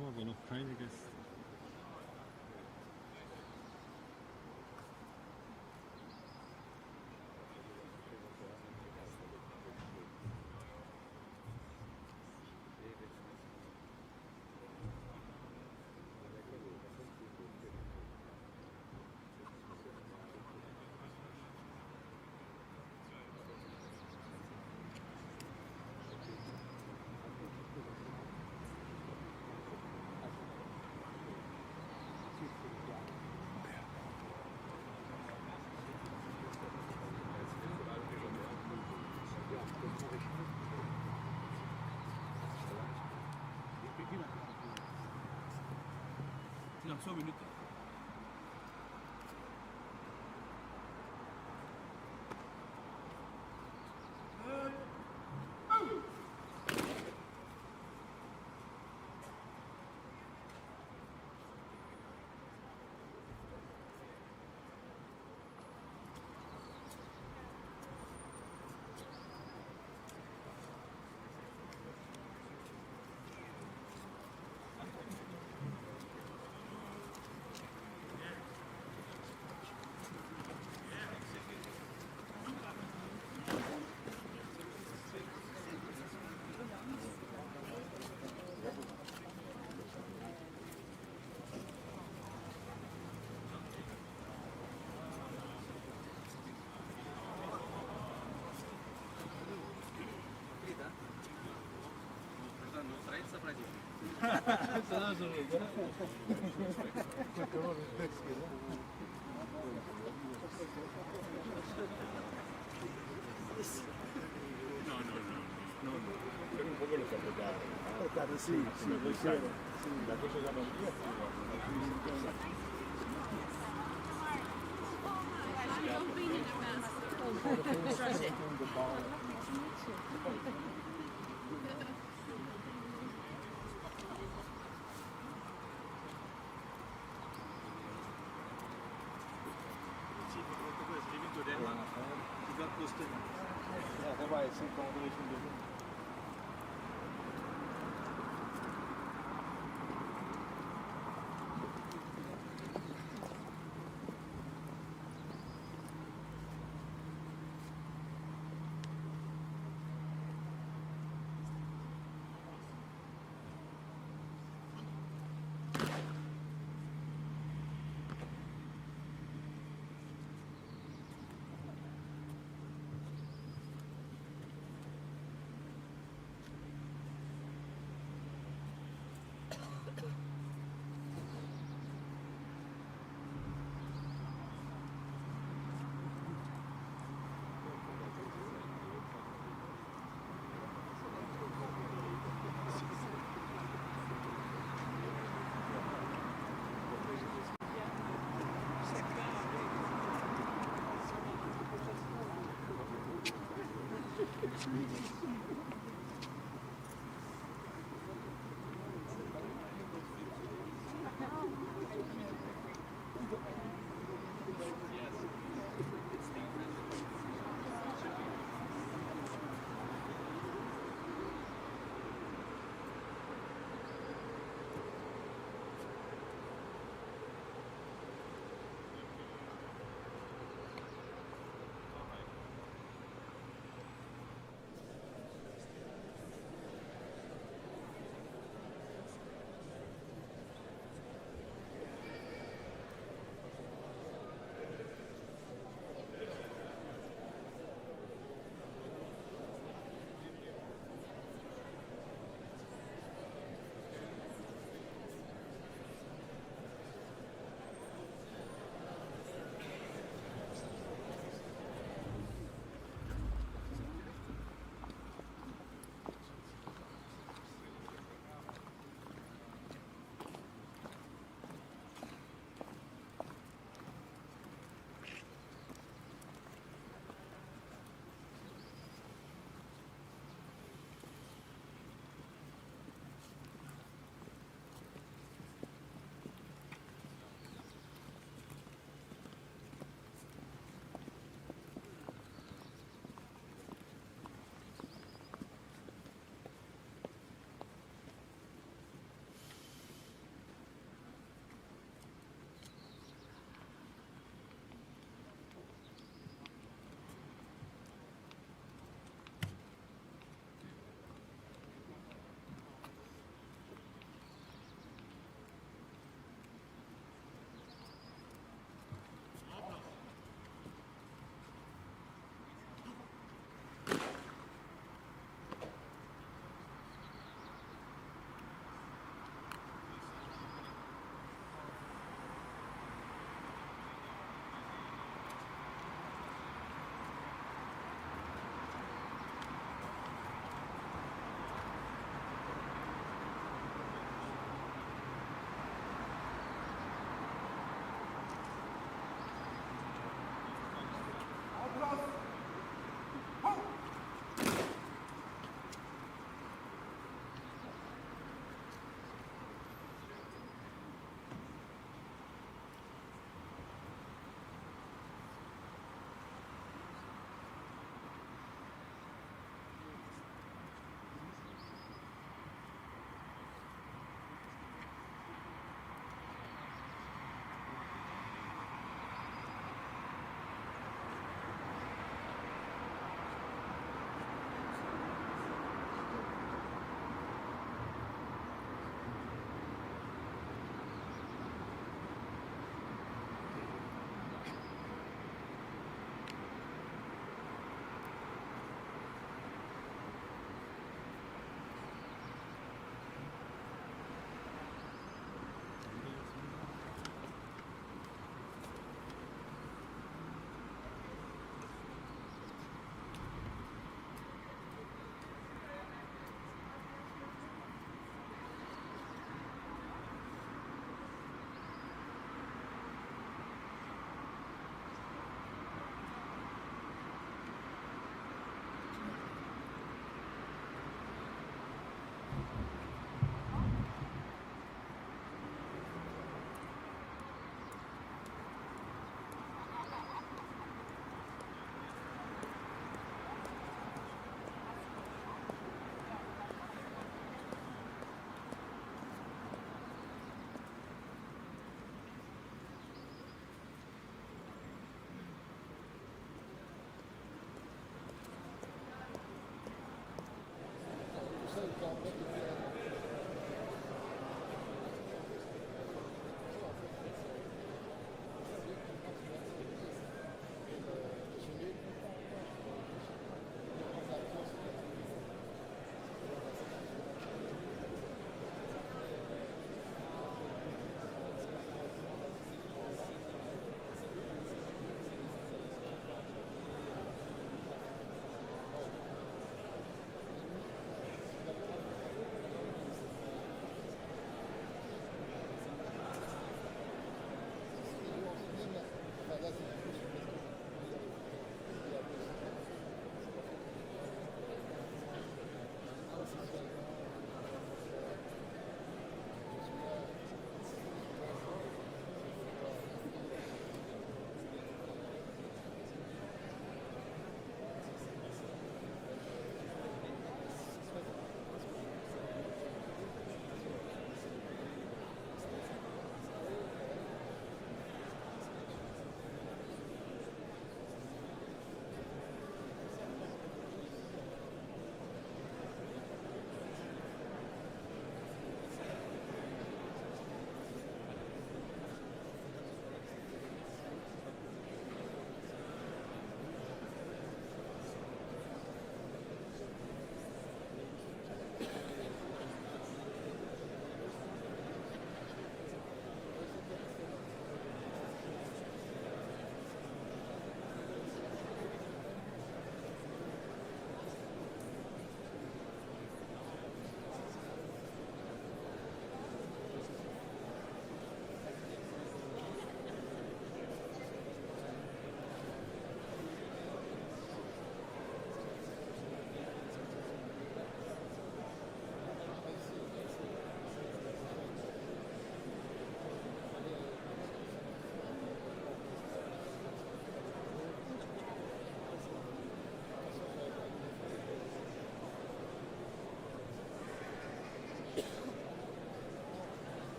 Kommen aber noch keine Gäste. Nach zwou Minutten.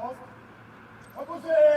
Reposez!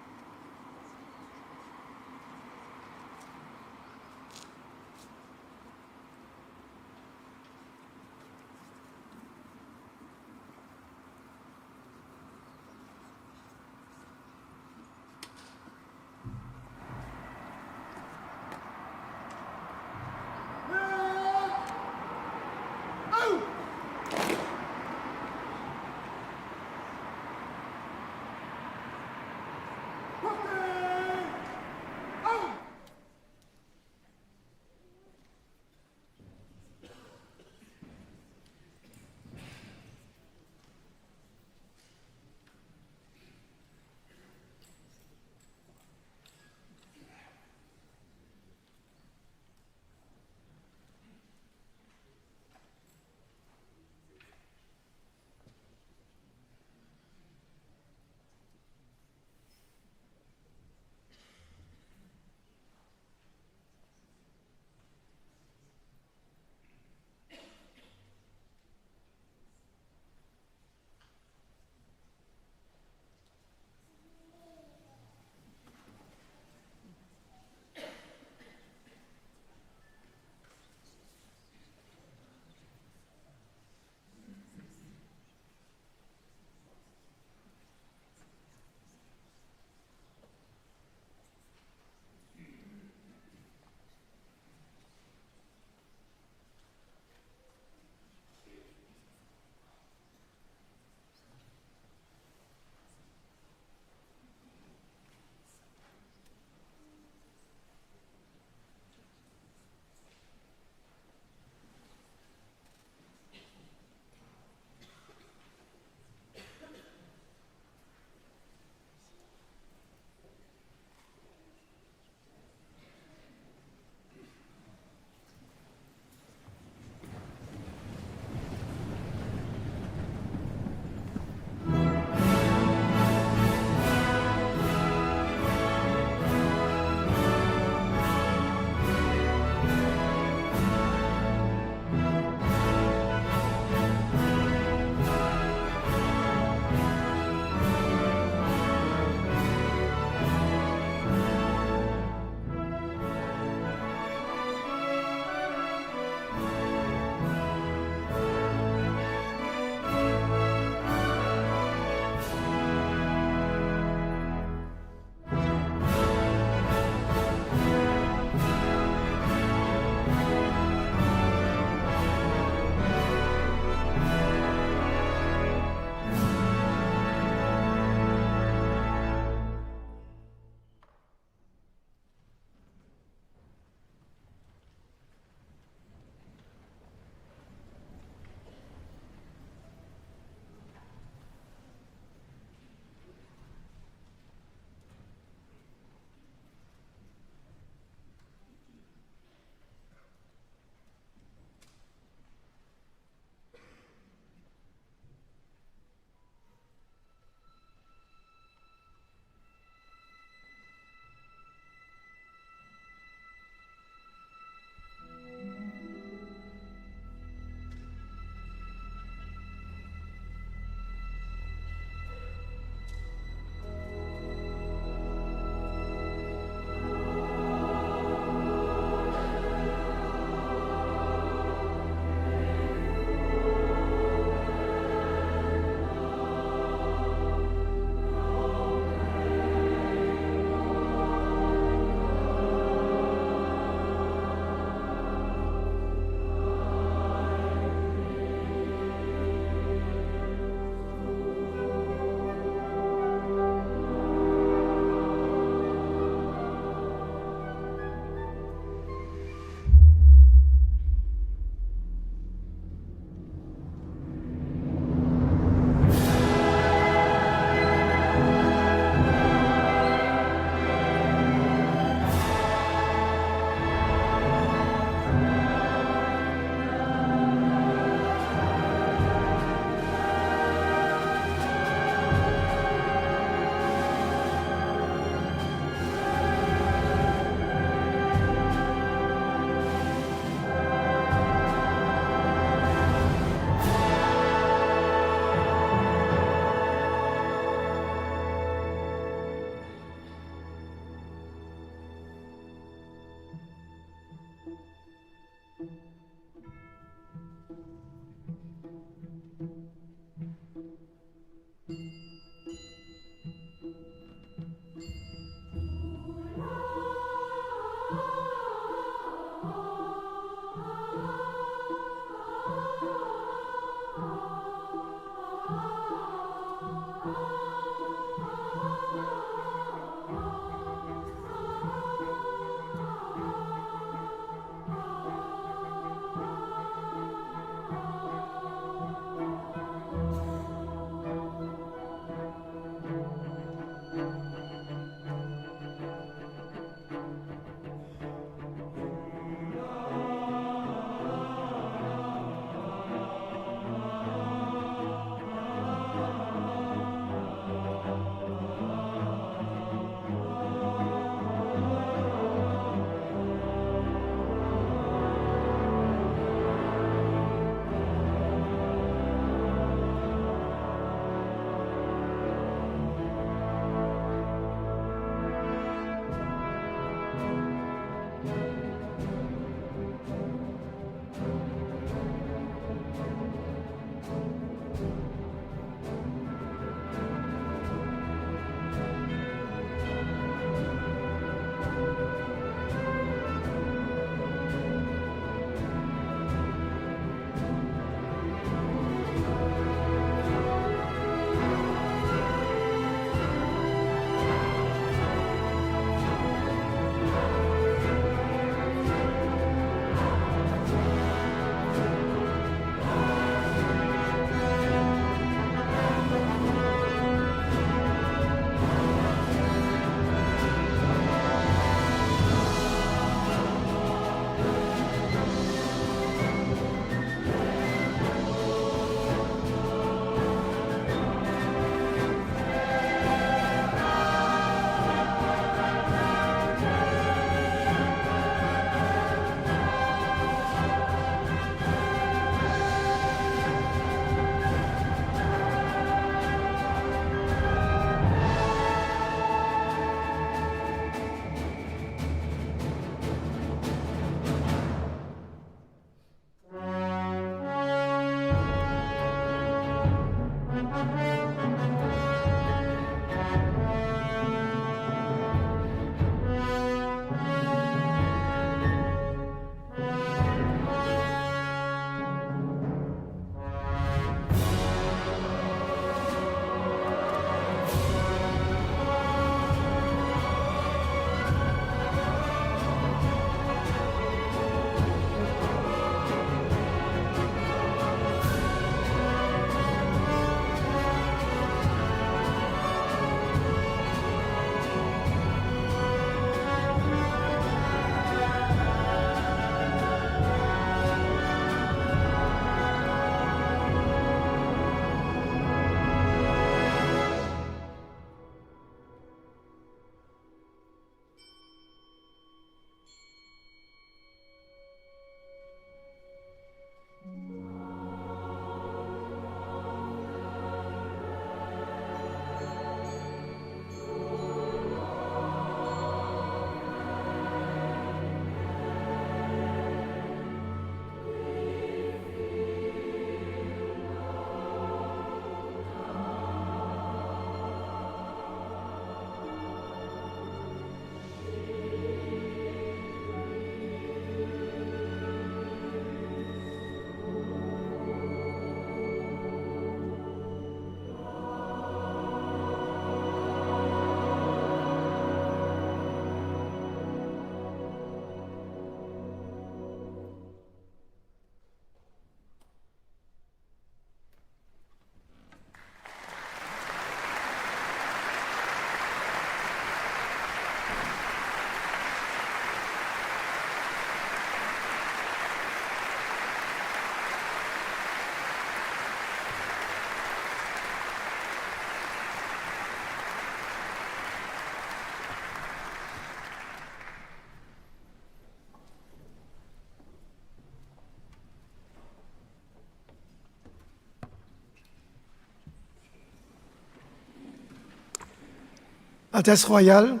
Altesse Royale,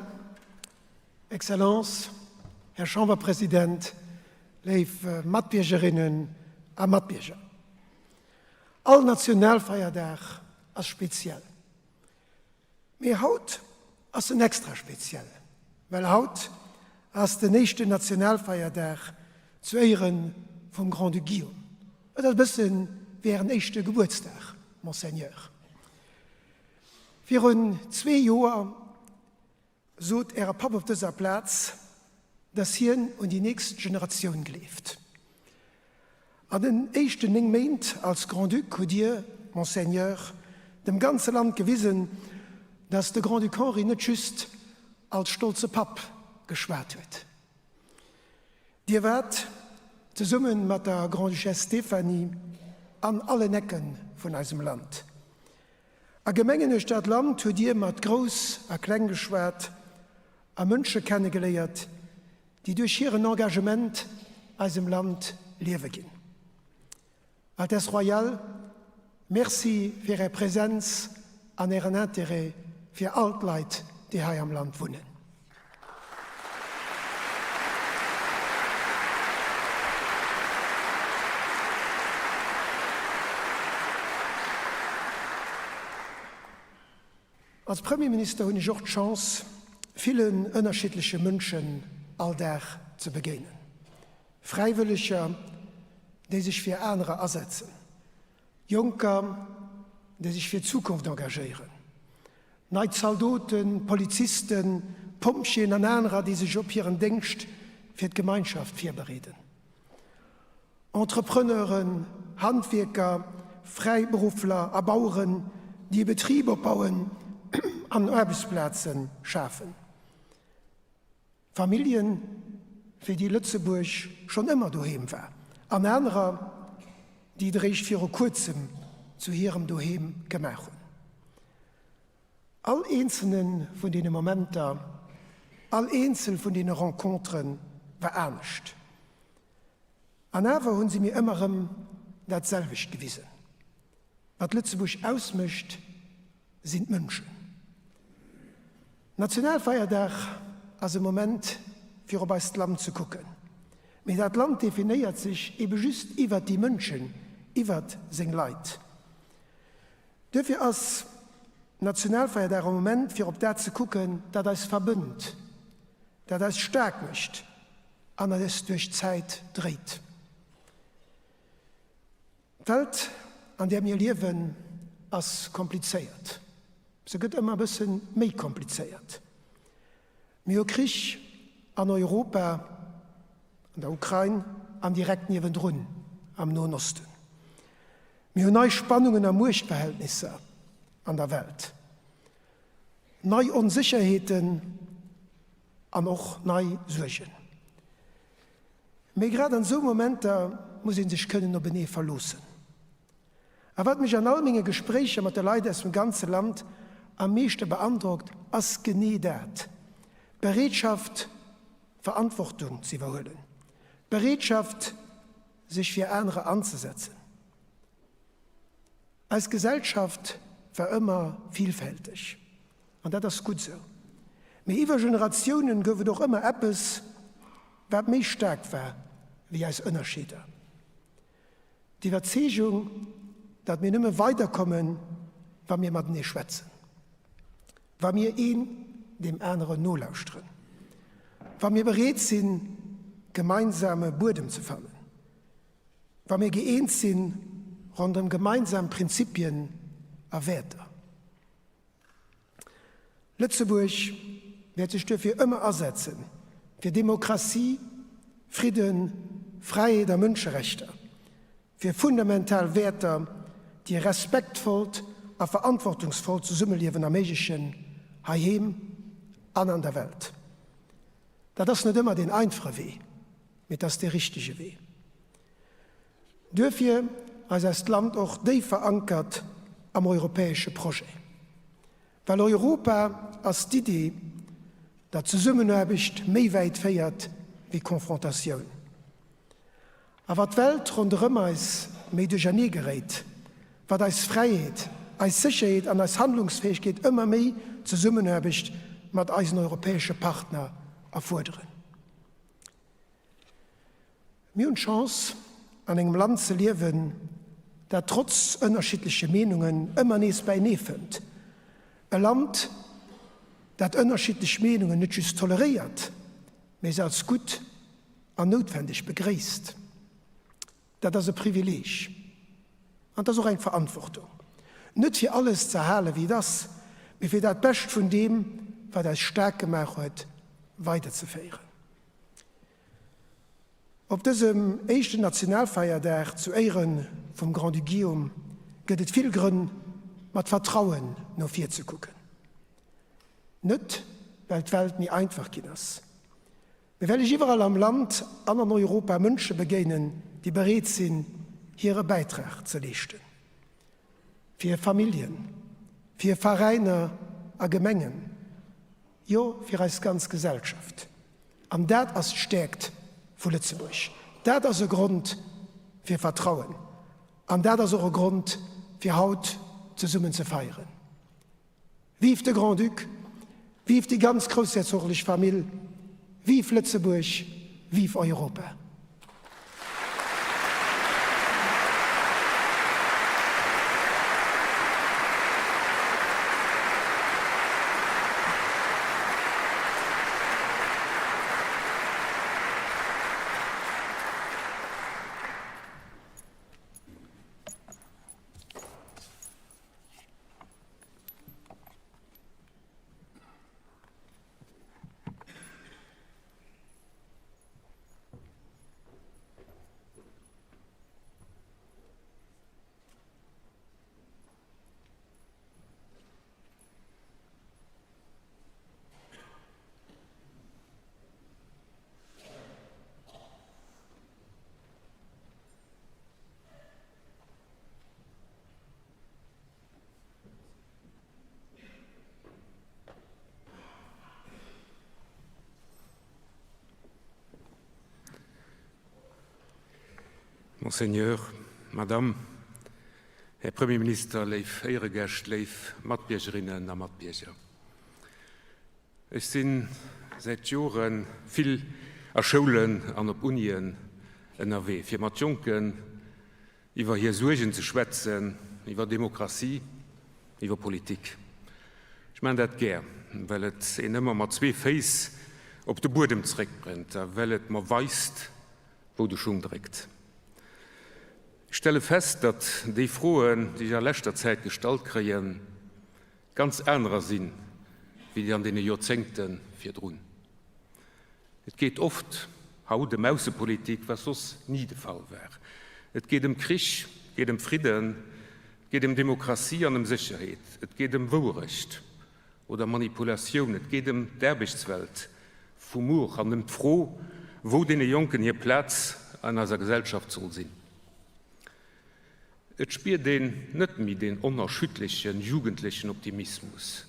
Excellence, Här Chamberpresident, léif Matbiergerinnen a Matbierger. All Nationalfeierdag ass speziell. Mee haut ass en extra speziell, well haut ass den éischten Nationalfeierdag zu Éiere vum Grand-Duc Guillaume. Et ass e bësse wéi Ären éischte Gebuertsdag, Monseigneur. Virun zwee Joer sot Äre Papp op dëser Plaz, dass hien un déi nächst Generatioun gleeft. An den éischten 9 Méint als Grand-Duc hutt Dir, Monseigneur, dem ganze Land gewisen, dass de Grand-Duc Henri net just als stolze Papp geschwat huet. Dir waart, zesumme mat der Grande-Duchesse Stéphanie, an allen Ecke vun eisem Land. A Gemengen uechter d'Land hutt Dir mat Grouss a Kleng geschwat a Mënsche kennegeléiert, déi duerch hiren Engagement eisem Land Liewe ginn. Altesse Royale, Merci fir Är Präsenz an Ären Interêt fir all d'Leit, déi hei am Land wunnen. Als Premierminister hunn ech och d'Chance, villen ënnerschiddleche Mënschen all Dag ze begéinen. Fräiwëlleger, déi sech fir anerer asetzen, Jonker, déi sech fir d'Zukunft engagéieren, nei Zaldoten, Polizisten, Pompjeeën an anerer, déi sech op hiren Déngscht fir d'Gemeinschaft virbereeden. Entrepreneuren, Handwierker, Fräiberuffler a Baueren, déi e Betrib opbauen an Aarbechtsplaze schafen. Familljen, fir déi Lëtzebuerg schonn ëmmer doheem war, an anerer, déi et eréischt viru kuerzem zu hirem Doheem gemaach hunn. All eenzelne vun deene Momenter, all eenzel vun deene Rencontere war anescht. An awer hunn si mir ëmmer erëm dat selwecht gewisen, Wat Lëtzebuerg ausmécht, sinn d'Mënschen. Nationalfeierdag ass e Moment fir op eist Land ze kucken. Mee dat Land definéiert sech ebe just iwwert déi Mënschen, iwwert seng Leit. Duerfir ass Nationalfeierdag e Moment fir op dat ze kucken, dat eis verbënnt, dat eis staark mécht an eis duerch d'Zäit dréit. D'Welt, an där mir liewen, ass komplizéiert. Se gëtt ëmmer e bësse méi komplizéiert. Mir hu Krich an Europa, an der Ukrain an direkt niewendrun am Noen Osten. Mir hunn nei Spannungen a Muechtverhältnisser an der Welt, nei Onsécherheeten an och nei Suergen. Mee grad an esou Momenter muss ee sech kënnen openee verloossen. A wat mech an all menge Gespréicher mat de Leit aus dem ganze Land am meeschte beandrockt, ass genee dat, d'Bereetschaft, Verantwortung ze iwwerhuelen, d'Bereetschaft, sech fir anerer anzesetzen. Eis Gesellschaft war ëmmer vilfälteg, an dat ass gutt esou. Mee iwwer Generatiounen gouf et och ëmmer eppes, wat méi staark war wéi eis Ënnerscheeder. D'Iwwerzeegung, datt mir nëmme weiderkommen, wa mir matenee schwätzen, wa mir een deem aneren nolauschteren, wa mir bereet sinn, gemeinsame Buedem ze fannen, wa mir gëeent sinn ronderëm gemeinsam Prinzipien a Wäerter. Lëtzebuerg wäert sech duerfir ëmmer asetze fir Demokratie, Fridden, Fräiheet a Mënscherechter, fir fundamental Wäerter, déi e respektvollt a verantwortungsvollt Zesummeliewen erméiglechen, heiheem an an der Welt. Dat ass net ëmmer deen einfache Wee, mee et ass dee richtege Wee. Duerfir ass eist Land och déif verankert am europäesche Projet. Well Europa ass d'Idee, datt Zesummenaarbecht méi wäit féiert wéi Confrontatioun. A wat d'Welt ronderëm eis méi duerchernee geréit, wat eis Fräiheet, eis Sécherheet an eis Handlungsfäegkeet ëmmer méi d'Zesummenaarbecht. mat eisen europäesche Partner erfuerderen. Mir hunn d'Chance, an engem Land ze liewen, dat trotz ënnerschiddleche Meenungen ëmmer nees bäinee fënnt. E Land, dat ënnerschiddlech Meenungen net just toleréiert, mee se als gutt an noutwendeg begréisst. Dat ass e Privileeg an et ass och eng Verantwortung, net fir alles ze halen, wéi et ass, mee fir dat Bescht vun deem, wat eis staark gemaach huet, weiderzeféieren. Op dësem éischten Nationalfeierdag zu Éiere vum Grand-Duc Guillaume gëtt et vill Grënn, mat Vertrauen no vir ze kucken. Net, well d'Welt méi einfach ginn ass, mee well ech iwwerall am Land an an Europa Mënsche begéinen, déi bereet sinn, hire Bäitrag ze leeschten. Fir Familljen, fir Veräiner a Gemengen, jo fir eis ganz Gesellschaft. An dat ass d'Stäerkt vu Lëtzebuerg. Dat ass e Grond fir Vertrauen. An dat ass och e Grond fir haut zesummen ze feieren. Vive de Grand-Duc, vive déi ganz groussherzoglech Famill, vive Lëtzebuerg, vive Europa! Monseigneur, Madame, Här Premierminister, léif Éieregäscht, léif Matbiergerinnen a Matbierger. Ech si säit Jore vill a Schoulen an op Unien ënnerwee, fir mat Jonken iwwer hir Suergen ze schwätzen, iwwer Demokratie, iwwer Politik. Ech maachen dat gär, well et een ëmmer mat zwee Féiss op de Buedem zeréckbréngt a well et mer weist, wou de Schung dréckt. Ech stelle fest, datt déi Froen, déi ech a leschter Zäit gestallt kréien, ganz anerer sinn, wéi déi an deene Joerzéngte virdrun. Et geet oft haut ëm Aussepolitik, wat soss ni de Fall war. Et geet ëm Krich, et geet ëm Fridden, et geet ëm Demokratie an ëm Sécherheet, et geet ëm Wouerecht oder Manipulatioun, et geet ëm d'Aarbechtswelt vu muer an ëm d'Fro, wou deene Jonken hir Plaz an eiser Gesellschaft soll sinn. Et spiert een net méi deen onerschüttlechen jugendlechen Optimismus.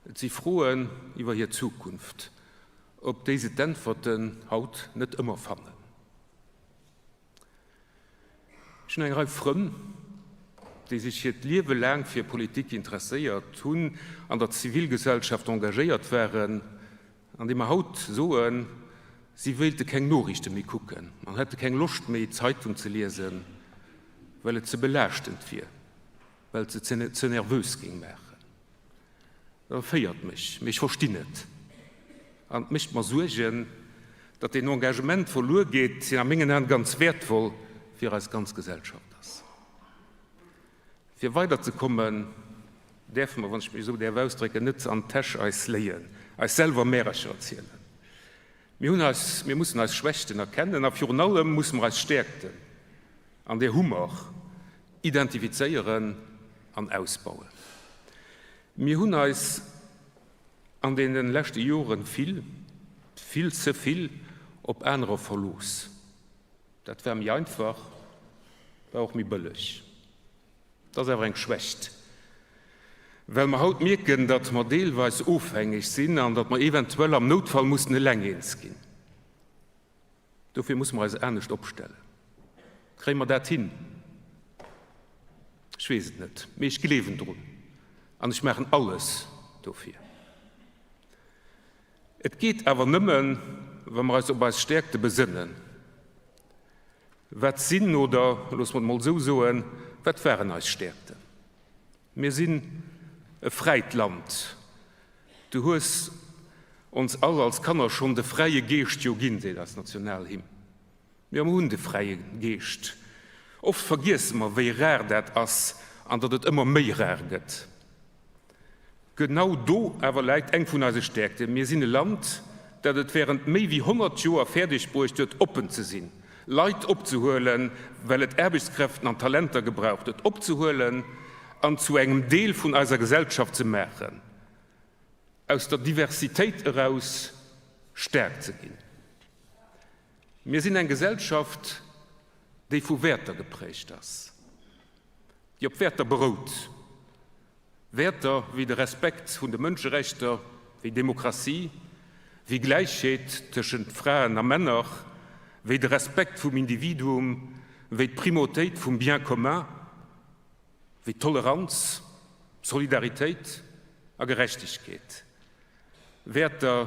Et si Froen iwwer hir Zukunft, op déi se d'Äntwerten haut net ëmmer fannen. Ech hunn eng Rei Frënn, déi sech hiert Liewe laang fir Politik interesséiert hunn, an der Zivilgesellschaft engagéiert waren, an déi mer haut soen, si wéilte keng Noriichte méi kucken an hätte keng Loscht méi, d'Zeitung ze liesen, well et ze belaaschtend wier, well et se ze nervös géing maachen. Dat erféiert mech, mee ech verstinn et. An et mécht mer Suergen, datt deen Engagement verluer geet, deen a mengen Aen ganz wäertvoll fir eis ganz Gesellschaft ass. Fir weiderzekommen, däerfe mer, wann ech mech esou däerf ausdrécken, net an d'Täsch eis léien, eis selwer Märercher erzielen. Mir hunn eis, mir mussen eis Schwächten erkennen a virun allem musse mer eis Stäerkten, an där hu mer, identifizéieren an ausbauen. Mir hunn eis an deene leschte Jore vill, vill ze vill op anerer verlooss. Dat war méi einfach, war och méi bëlleg. Dat ass awer eng Schwächt, well mer haut mierken, datt mer deelweis ofhängeg sinn an datt mer eventuell am Noutfall mussen eleng eens ginn. Dofir musse mer eis anescht opstellen. Kréie mer dat hin? Ech weess et net, mee ech gleewen drun an ech maachen alles dofir. Et geet awer nëmmen, wa mer eis op eis Stäerkte besënnen. Wat sinn, oder loosse mer et mol esou soen, wat waren eis Stäerkten? Mir sinn e fräit Land. Du hues ons all als Kanner schonn de fräie Geescht jo ginn, seet eis Nationalhymn. Jo, mer hunn de fräie Geescht. Oft vergiesse mer, wéi rar dat ass an datt et ëmmer méi rar gëtt. Genau do awer läit eng vun eise Stäerkten, Mir sinn e Land, dat et wärend méi wéi 100 Joer fäerdeg bruecht huet, oppen ze sinn, Leit opzehuelen, well et Aarbechtskräften an Talenter gebraucht huet, opzehuelen an zu engem Deel vun eiser Gesellschaft ze maachen, aus der Diversitéit eraus staark ze ginn. Mir sinn eng Gesellschaft, déi vu Wäerter geprägt ass, déi op Wäerter berout, Wäerter wéi de Respekt vun de Mënscherechter, wéi Demokratie, wéi Gläichheet tëschent Fraen a Männer, wéi de Respekt vum Individuum, wéi d'Primautéit vum Bien commun, wéi Toleranz, Solidaritéit a Gerechtegkeet. Wäerter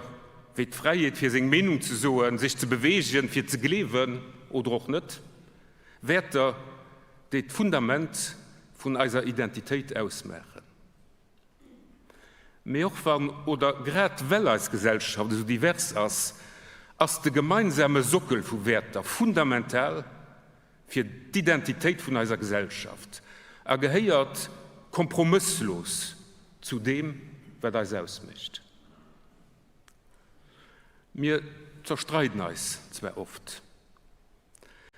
wéi d'Fräiheet fir seng Meenung ze soen, sech ze beweegen, fir ze gleewen oder och net. Wäerter, déi d'Fundament vun eiser Identitéit ausmaachen. Mee och wann oder grad well eis Gesellschaft esou divers ass, ass de gemeinsame Sockel vu Wäerter fundamental fir d'Identitéit vun eiser Gesellschaft a gehéiert kompromësslos zu deem, wat eis ausmécht. Mir zerstreiden eis zwar oft,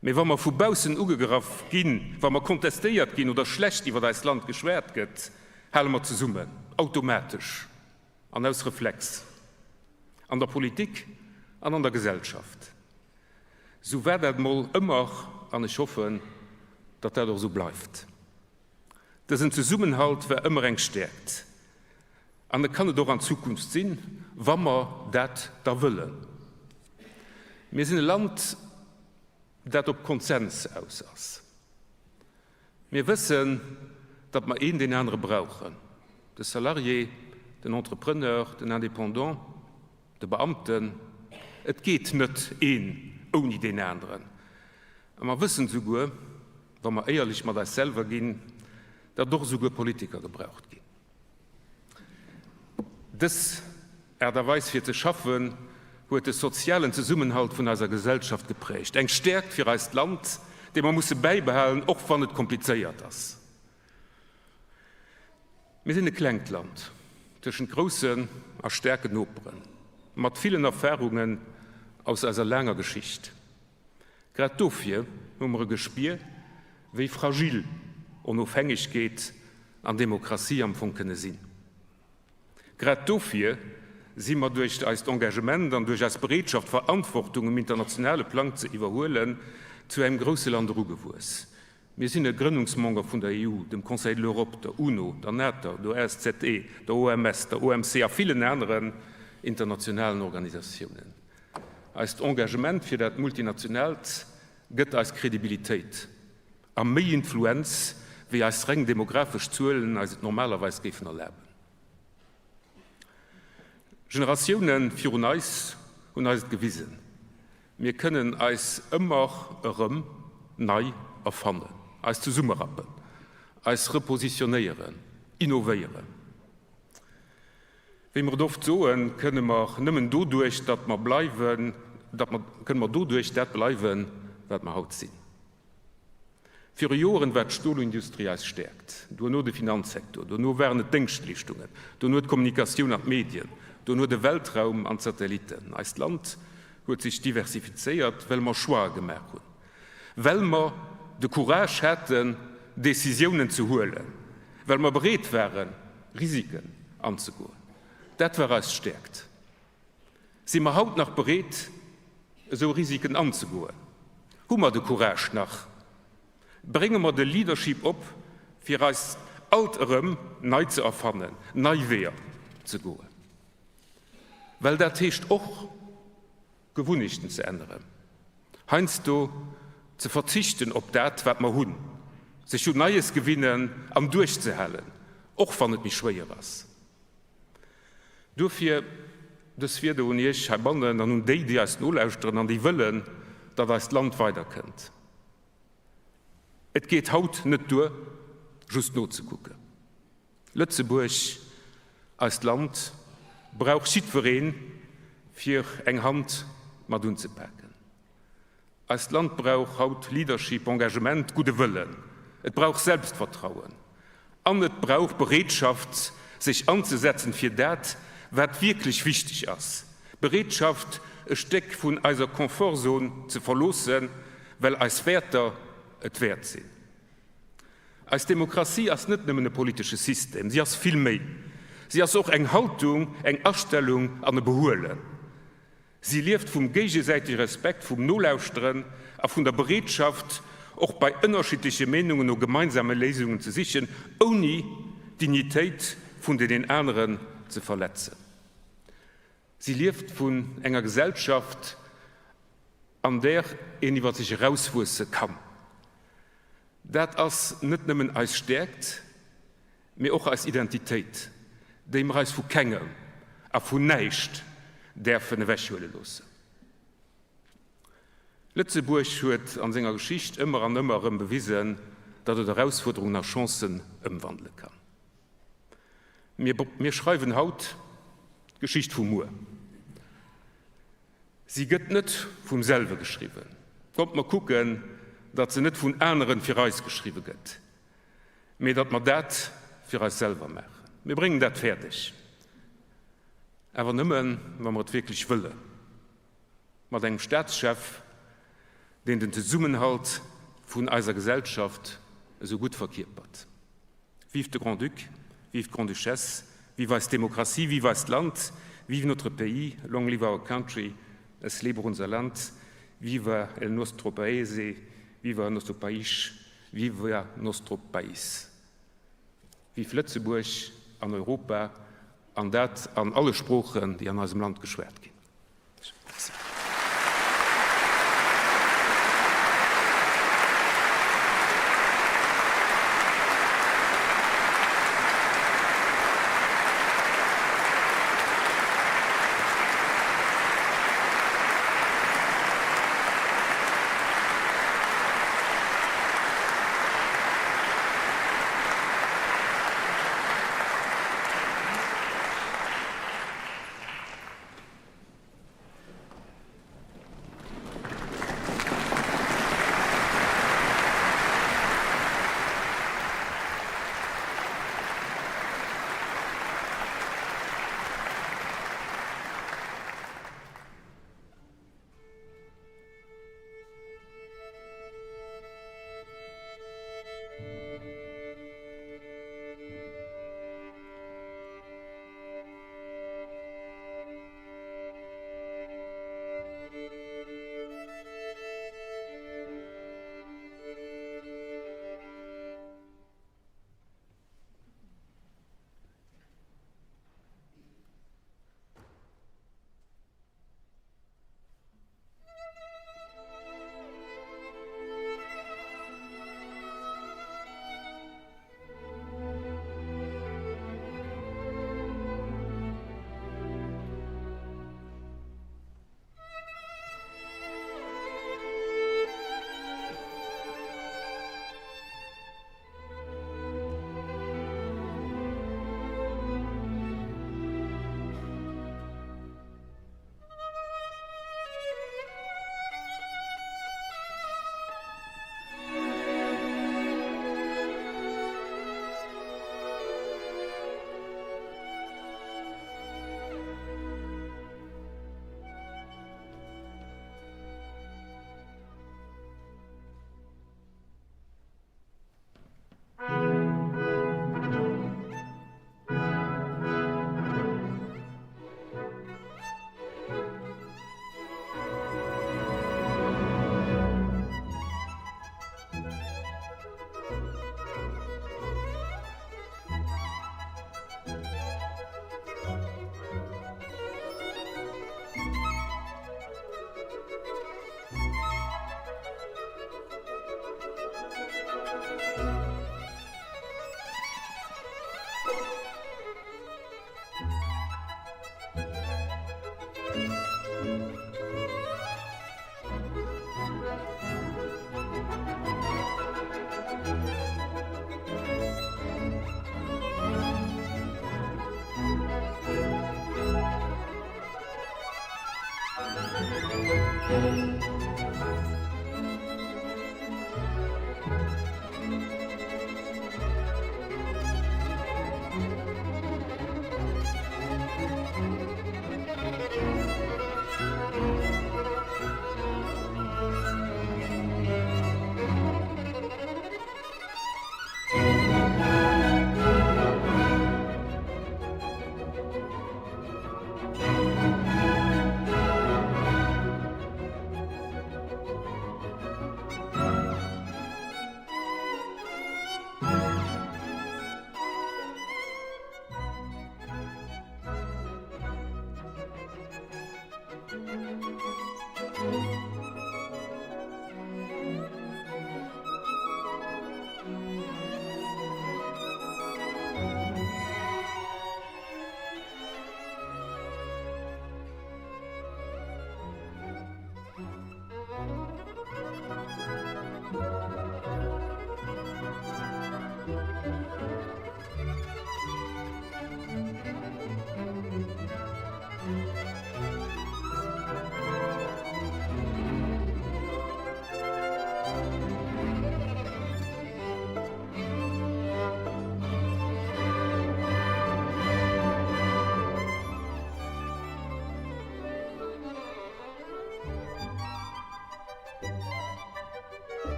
mee wa mer vu baussen ugegraff ginn, wa mer kontestéiert ginn oder schlecht iwwer eist Land geschwat gëtt, hale mer zesummen, automatesch an aus Reflex, an der Politik an an der Gesellschaft. Sou war dat mol ëmmer an ech hoffen, datt dat och esou bleift. Dësen Zesummenhalt war ëmmer eng Stäerkt an e kann et och an Zukunft sinn, wa mer dat da wëllen. Mir sinn e Land, dat op Konsens aus ass. Mir wëssen, datt mer een deen anere brauchen, de Salarié, den Entrepreneur, den Indépendant, de Beamten. Et geet net een ouni deen aneren. A mer wëssen souguer, wa mer éierlech mat eis selwer ginn, datt och esouguer Politiker gebraucht ginn. Dës Aart a Weis fir ze schaffen huet de sozialen Zesummenhalt vun eiser Gesellschaft geprägt. Eng Stäerkt fir eist Land, déi mer musse bäibehalen, och wann et komplizéiert ass. Mir sinn e klengt Land tëschent groussen a staarken Noperen, mat villen Erfarungen aus eiser laanger Geschicht. Grad dofir hu mer e Gespier, wéi fragil Onofhängegkeet an Demokratie am Fong kënne sinn. Grad dofir si mer duerch eist Engagement an duerch eis Bereetschaft, Verantwortung um internationale Plang ze iwwerhuelen, zu engem grousse Land erugewuess. Mir sinn e Grënnungsmember vun der EU, dem Conseil de l'Europe, der UNO, der NATO, der OSZE, der OMS, der OMC a villen aneren internationalen Organisatiounen. Eist Engagement fir dat Multinationaalt gëtt eis Kredibilitéit a méi Influenz, wéi eis reng demografesch Zuelen eis et normalerweis géifen erlaben. Generatioune virun eis hunn eis et gewisen, Mir kënnen eis ëmmer erëm nei erfannen, eis zesummerappen, eis repositionéieren, innovéieren. Wéi mer et oft soen, kënne mer nëmmen doduerch, datt mer bleiwen, datt mer, kënne mer doduerch dat bleiwen, wat mer haut sinn. Viru Joren war d'Stolindustrie eis Stäerkt, duerno de Finanzsektor, duerno waren et d'Déngschtleeschtungen, duerno d'Kommunikatioun an d'Medien, duerno de Weltraum an d'Satellitten. Eist Land huet sech diversifizéiert, well mer Choixë gemaach hunn, well mer de Courage haten, Decisiounen ze huelen, well mer bereet waren, Risiken anzegoen. Dat war eis Stäerkt. Si mer haut nach bereet, esou Risiken anzegoen? Hu mer de Courage nach? Brénge mer de Leadership op, fir eis alt erëm nei ze erfannen, nei Weeër ze goen? Well dat heescht och, Gewunnechten ze änneren, heiansdo ze verzichten op dat, wat mer hunn, sech un Neies gewinnen an duerchzehalen, och wann et méi schwéier ass. Duerfir. Dës Wierder un Iech heibannen an un déi, déi eis nolauschteren an déi wëllen, datt eist Land weiderkënnt. Et geet haut net duer, just nozekucken. Lëtzebuerg, eist Land, brauch jiddweree fir eng Hand mat unzepaken. Eist Land brauch haut Leadership, Engagement, gudde Wëllen. Et brauch Selbstvertrauen an et brauch Bereetschaft, sech anzesetzen fir dat, wat wierklech wichteg ass, Bereetschaft, e Stéck vun eiser Confortzon ze verloossen, well eis Wäerter et wäert sinn. Eis Demokratie ass net nëmmen e politesche System, si ass vill méi. Si ass och eng Haltung, eng Astellung an e Behuelen. Si lieft vum géigesäitege Respekt, vum Nolauschteren a vun der Bereetschaft, och bei ënnerschiddleche Meenungen no gemeinsame Léisungen ze sichen, ouni d'Dignitéit vun den aneren ze verletzen. Si lieft vun enger Gesellschaft, an där een iwwer sech erauswuesse kann. Dat ass net nëmmen eis Stäerkt, mee och eis Identitéit, déi mer eis vu kengem a vun näischt däerfen ewechhuele loossen. Lëtzebuerg huet an senger Geschicht ëmmer an ëmmer erëm bewisen, datt et Erausfuerderungen a Chancen ëmwandele kann. Mir, mir schreiwen haut d'Geschicht vu muer. Si gëtt net vum selwe geschriwwen. Kommt mer kucken, datt se net vun aneren fir eis geschriwwe gëtt, mee datt mer dat fir eis selwer maachen. Mir bréngen dat fäerdeg, awer nëmmen, wa mer et wierklech wëllen, mat engem Staatschef, deen den Zesummenhalt vun eiser Gesellschaft esou gutt verkierpert. Vive de Grand-Duc, vive d'Grande-Duchesse, vive eis Demokratie, vive eist Land, vive notre pays, long live our country, es lebe unser Land, viva el nostro paese, viva nostro país, viva nostro país. Vive Lëtzebuerg an Europa, an dat an alle Sproochen, déi an eisem Land geschwat ginn.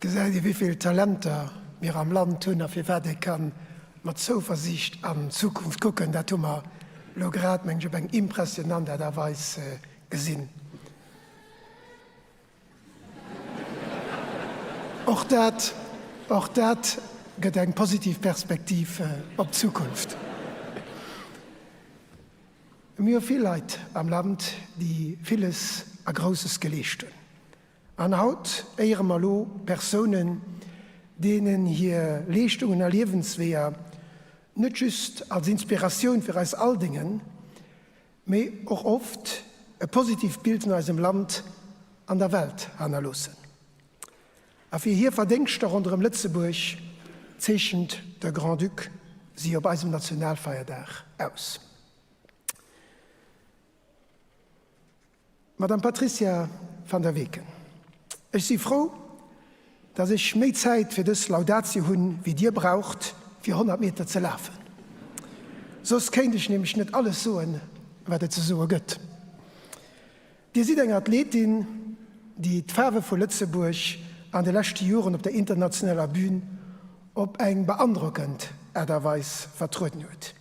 Gesäit ee wéivill Talenter mir am Land hunn a firwat ee ka mat Zouversiicht an d'Zukunft kucken, dat hu mer elo grad, meng ech, op eng impressionant Aart a Weis gesinn. Och dat, och dat gëtt eng positiv Perspektiv op d'Zukunft. Mir hu vill Leit am Land, déi villes a Grousses geleescht hunn. An haut éiere mer elo Persounen, deenen hir Leeschtungen a Liewensweeër net just als Inspiratioun fir eis all déngen, mee och oft e positiivt Bild vun eisem Land an der Welt hannerloossen. A fir hir Verdéngschter ronderëm Lëtzebuerg zeechent de Grand-Duc si op eisem Nationalfeierdag aus. Madame Patricia Van der Weken, ech si frou, dass ech méi Zäit fir dës Laudatio hunn, wéi Dir braucht, fir 100 Meter ze lafen. Soss kéint ech nämlech net alles soen, wat et ze soe gëtt. Dir sidd eng Athletin, déi d'Faarwe vu Lëtzebuerg an de leschte Joren op der internationaler Bühn op eng beandrockend Aart a Weis vertrueden huet.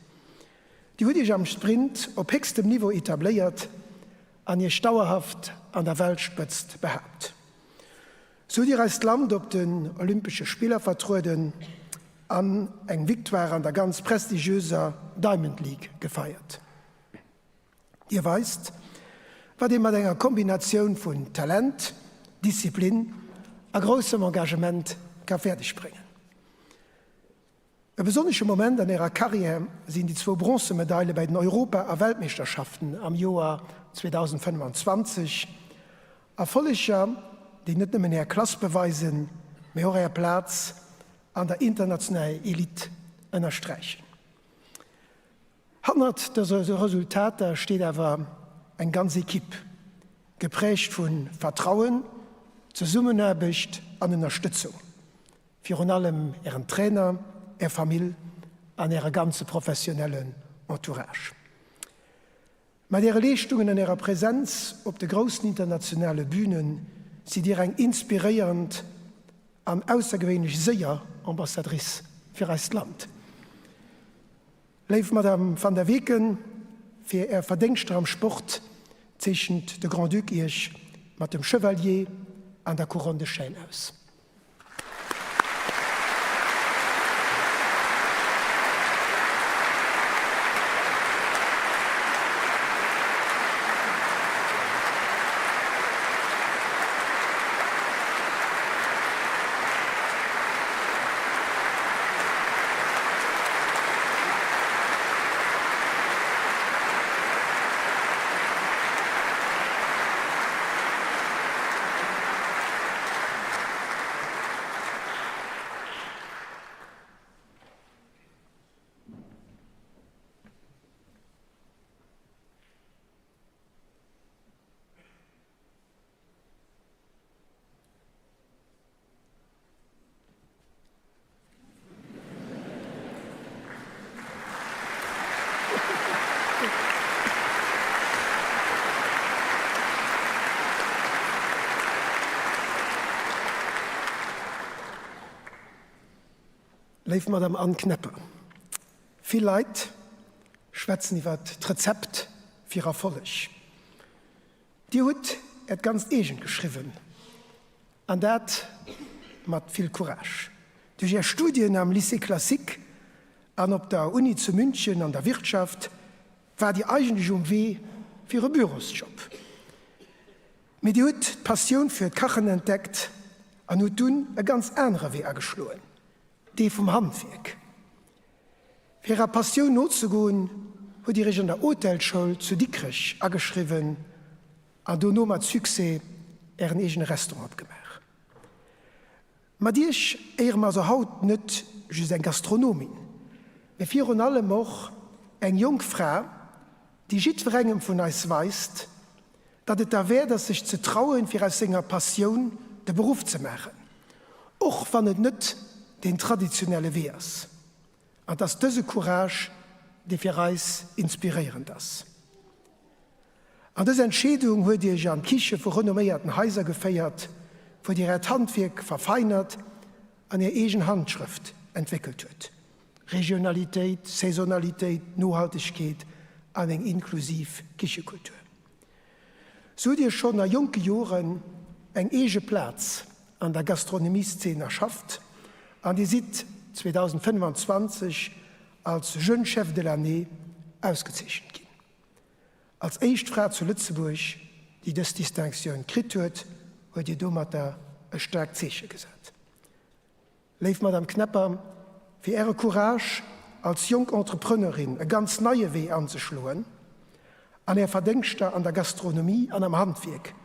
Dir hutt Iech am Sprint op héchstem Niveau etabléiert an Iech dauerhaft an der Weltspëtzt behaapt. Sou hutt Dir eist Land op den Olympesche Spiller vertrueden an eng Victoire an der ganz prestigiöser Diamond League gefeiert. Dir weist, wat ee mat enger Kombinatioun vun Talent, Disziplin a groussem Engagement ka fäerdeg bréngen. E besonnesche Moment an Ärer Karriär sinn déi zwou Bronzemedaile bei den Europa a Weltmeeschterschaften am Joer 2025. Erfolleger, déi net nëmmen Är Klass beweisen, mee och Är Plaz an der internationaler Elite ënnersträichen. Hannert dëse Resultater steet awer eng ganz Ekipp, geprägt vu Vertrauen, Zesummenaarbecht an Ënnerstëtzung. Virun allem Ären Trainer, Är Famill an Äre ganze professionellen Entourage. Mat Äre Leeschtungen an Ärer Präsenz op de groussen internationale Büne sidd Dir eng inspiréierend an aussergewéinlech séier Ambassadrice fir eist Land. Léif Madame Van der Weken, fir Är Verdéngschter am Sport zeechent de Grand-Duc Iech mat dem Chevalier an der Couronne de Chêne aus. Léif Madame Anne Knepper, vill Leit schwätzen iwwer d'Rezept fir Erfolleg. Dir hutt Äert ganzt eegent geschriwwen, an dat mat vill Courage. Duerch Är Studien am Lycée classique an op der Uni zu München an der Wirtschaft waart Dir eigentlech um Wee fir e Bürosjob. Mee Dir hutt d'Passioun fir d'Kachen entdeckt an hutt dunn e ganz anere Wee ageschloen, dee vum Handwierk. Fir Ärer Passioun nozegoen, hutt Dir Iech an der Hotelschoul zu Dikrech ageschriwwen an dono mat Succès Ären eegene Restaurant opgemaach. Mat Iech éiere mer also haut net just eng Gastronomin, mee virun allem och eng jonk Fra, déi jiddwerengem vun eis weist, datt et derwäert ass sech ze trauen, fir aus senger Passioun de Beruff ze maachen, och wann et net deen traditionelle Wee ass. An 't ass dëse Courage, dee fir eis inspiréierend ass. An dës Entscheedung huet Iech an d'Kiche vu renomméierten Haiser geféiert, wou Dir Äert Handwierk verfeinert an Är eegen Handschrëft entwéckelt huet. Regionalitéit, Saisonalitéit, Nohaltegkeet an eng inklusiv Kichekultur. Sou hutt Dir schonn a jonke Joren eng eege Plaz an der Gastronomieszeen erschafft an Dir sidd 2025 als Jeune Chef de l'année ausgezeechent ginn. Als éischt Fra zu Lëtzebuerg, déi dës Distinctioun kritt huet, huet Dir domatter e staarkt Zeeche gesat. Léif Madame Knepper, fir Äre Courage, als jonk Entrepreneurin e ganz neie Wee anzeschloen, an Är Verdéngschter an der Gastronomie an am Handwierk,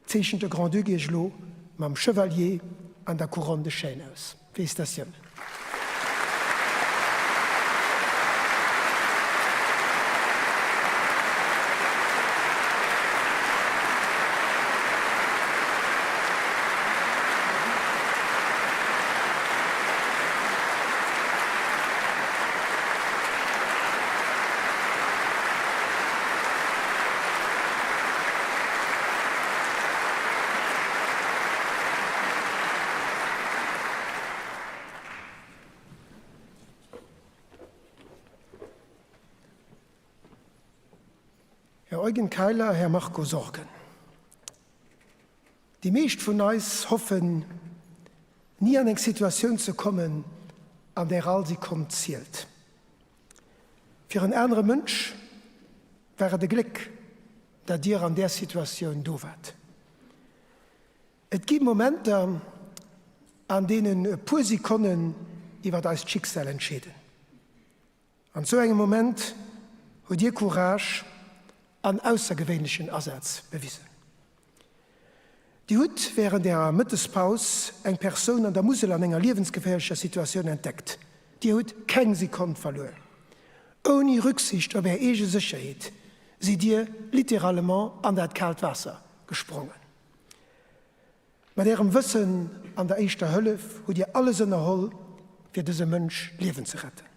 zeechent de Grand-Duc Iech elo mam Chevalier an der Couronne de Chêne aus. Félicitatiounen! Här Eugen Keiler, Här Marco Sorgen. Déi meescht vun eis hoffen, ni an eng Situatioun ze kommen, an där all Sekonn zielt. Fir en anere Mënsch war et e Gléck, datt Dir an där Situatioun do waart. Et gi Momenter, an deenen e puer Sekonnen iwwer eist Schicksal entscheeden. An sou engem Moment hutt Dir Courage an aussergewéinlechen Asaz bewisen. Dir hutt wärend Ärer Mëttespaus eng Persoun an der Musel an enger liewensgeféierlecher Situatioun entdeckt. Dir hutt keng Sekonn verluer. Ouni Rücksicht op Är eege Sécherheet sidd Dir littéralement an dat kaalt Waasser gesprongen. Mat Ärem Wëssen an der Éischter Hëllef hutt Dir alles ënnerholl, fir dësem Mënsch d'Liewen ze retten.